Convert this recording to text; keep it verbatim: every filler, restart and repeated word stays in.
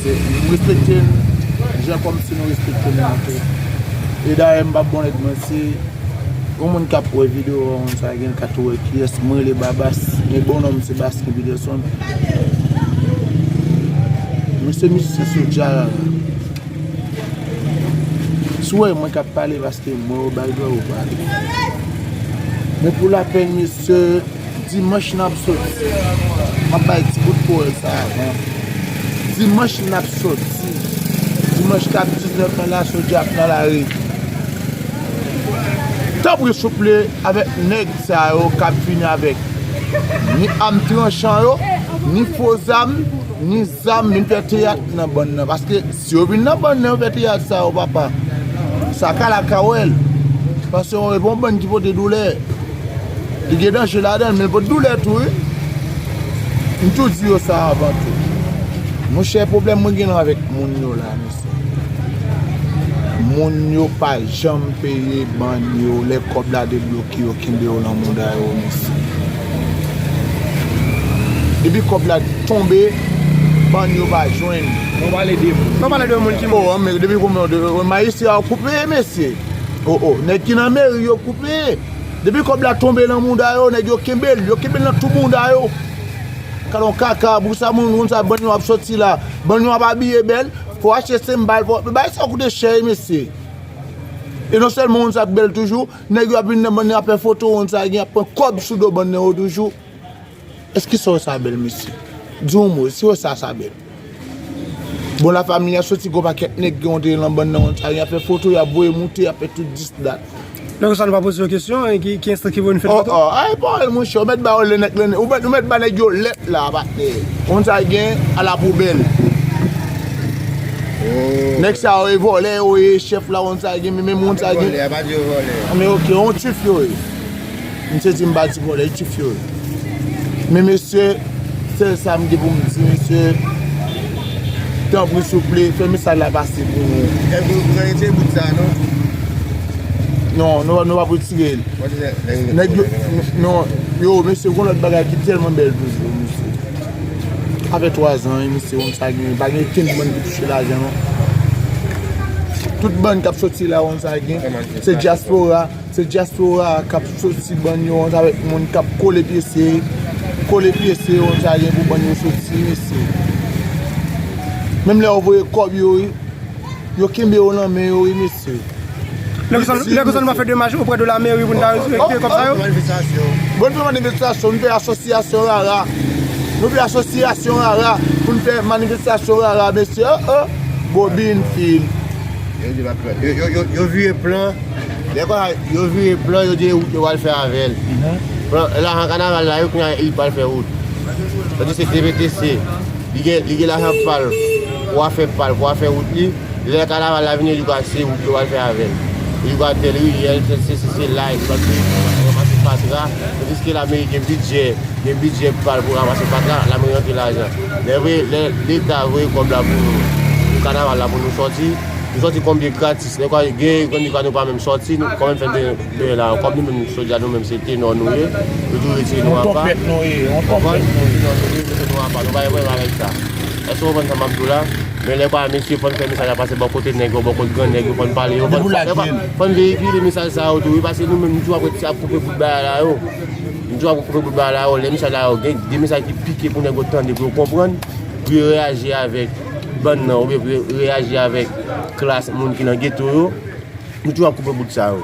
Se, m respekte l jan kòmsi nou respekte nou an tou. E dayè, m p ap ba w nèg manti, yon moun k ap wè videyo a, moun sa gen ka tou wè kiyès mwen rele Babas, men bon non m se Baskin Peterson. Misye mizisyen Soulja. Si w wè mwen k ap pale, paske mwen yo bay dwa yo pale. Men pou lapèn, mesye, dimanch n ap soti. M ap bay ti bout pawòl sa avan. Dimanch n ap soti. Dimanch k ap diznèf nan la, Soulja ap nan lari. Tanpri souple, avèk nèg sa yo k ap vini avèk ni am tranchan yo, ni fo zam, ni zam, vin fè teyat nan bann nan. Paske si yo vin nan bann nan, yo fè teyat sa yo, papa, sa ka la ka wè l. Paske yon, yon bann ki pote doulè. Li gen danje ladan l, men l pote doulè tou, wi. M tou di yo sa avan tou. Monchè, pwoblèm mwen gen avèk moun yo la, mesye. Moun yo pa janm peye bann yo. Lè kòb la debloke, yo kenbe yo nan mouda yo, mesye. Depi kòb la tonbe, bann yo pa jwenn. Nou pale de moun. Nou pale de moun ki mouri. Oh, men depi konbyen de, mayisyen yo koupe, mesye. Oh, oh, nèg ki nan meri yo koupe. Depi kòb la tonbe nan mouda yo, nèg yo kenbe l, yo kenbe l nan tou mouda yo. Gade yon kaka, pou sa moun, moun sa, bann yo ap soti la, bann yo ap abiye bèl, fò w achte senbal, fò, bagay sa koute chè, wi, mesye. E non sèlman moun sa ap bèl toujou, nèg yo ap vin nan bann nan ap fè foto, moun sa gen ap pran kòb sou do bann nan yo toujou. Èske sa w sa bèl, mesye? Di yon mo, si w sa, sa bèl. Bon, lafanmi a soti, gon pakèt nèg ki antre nan bann nan, moun sa gen ap fè foto, y ap voye moute, y ap fè tout dis dat. Donk sa nou pa poze yo kesyon, e ki, ki enstans ki voye nou fè Oh, foto? Oh, ay, pawòl, monchè, ou mèt ba yo lè nèg, lè, ou mèt, ou mèt ba nèg yo lèt la, patnè. Moun sa gen a la poubèl. Oh. Nèg sa yo e vòlè, yo e chèf la, moun sa gen, men, men moun sa gen. Vòlè, a pa di yo vòlè. Men ok, yon chif yo ye. M sezi m pa di vòlè, e chif yo ye. Men mesye, sèl sa m gen pou m di, mesye, tanpri souple, fè mesaj la pase pou nou. Èske ou pran retire bout sa, non? Non, nou, nou p ap retire l. Nèg yo, non, yo, mesye, gon lòt bagay ki tèlman bèl toujou, mesye. Sa fè twa zan, wi, mesye, moun sa gen, pa gen kenn bann ki touche lajan, non. Tout bann k ap soti la, moun sa gen, se dyaspora. Se dyaspora k ap soti bann yo avèk moun k ap kole pyese, kole pyese yo, sa gen pou bann yo soti, mesye. Menm lè yo voye kòb yo, wi, yo kenbe yo nan men yo, wi, mesye. Lè konsa, lè konsa nou pa fè demach oprè de la meri pou n ta rekipere kòb sa yo? Bon, nou fè manifestasyon, nou fè asosyasyon rara. Nou fè asosyasyon rara pou n fè manifestasyon rara, mesye. Oh, oh. Bobin fil. Yo di pa pè. Yo, yo, yo, yo vire plan. Lè konsa, yo vire plan, yo di e wout yo pral fè avè l. Plan, lajan kanaval la, yo kounye a, li pral fè wout. Tandis ke T V T C, li gen, li gen lajan pa l pou afè pa l, pou afè wout li. Lè kanaval la vini, li ka se wout yo pral fè avè l. Li ka tèl riyèl, tèl sesi, se la, li pral ranmase fatra. Tandis ke lameri gen bidjè, gen bidjè pa l pou ranmase fatra, lameri rantre lajan. Lè vre, lè Leta voye kòb la pou nou, pou kanaval la pou nou sòti, nou sòti konbyen gratis. Lè kwa gen, gen de fwa nou pa menm sòti, nou kanmenm fè de, de la. Kòm nou menm Soulja, nou menm se tenò nou ye, nou tou retire nou apa. Yon twonpèt nou ye, yon twonpèt nou ye. Konprann? Retire nou apa, nou pa gen pwoblèm avèk sa. Èske w konprann sa m ap di w la? Men lè kwa mesye fò n fè mesaj la pase bò kote nèg yo, bò kote gran nèg yo, fò n pale yo, fò n, fò n, fò n veyikile mesaj sa yo tou, wi, paske nou menm, nou toujou ap ret ap koupe bout bagay la yo. Nou toujou ap koupe bout bagay la yo. Lè mesaj la yo, gen de mesaj ki pike pou nèg yo tande, pou yo konprann, pou yo reyaji avèk bann nan, oubyen pou yo reyaji avèk klas moun ki nan geto yo. Nou toujou ap koupe bout sa yo.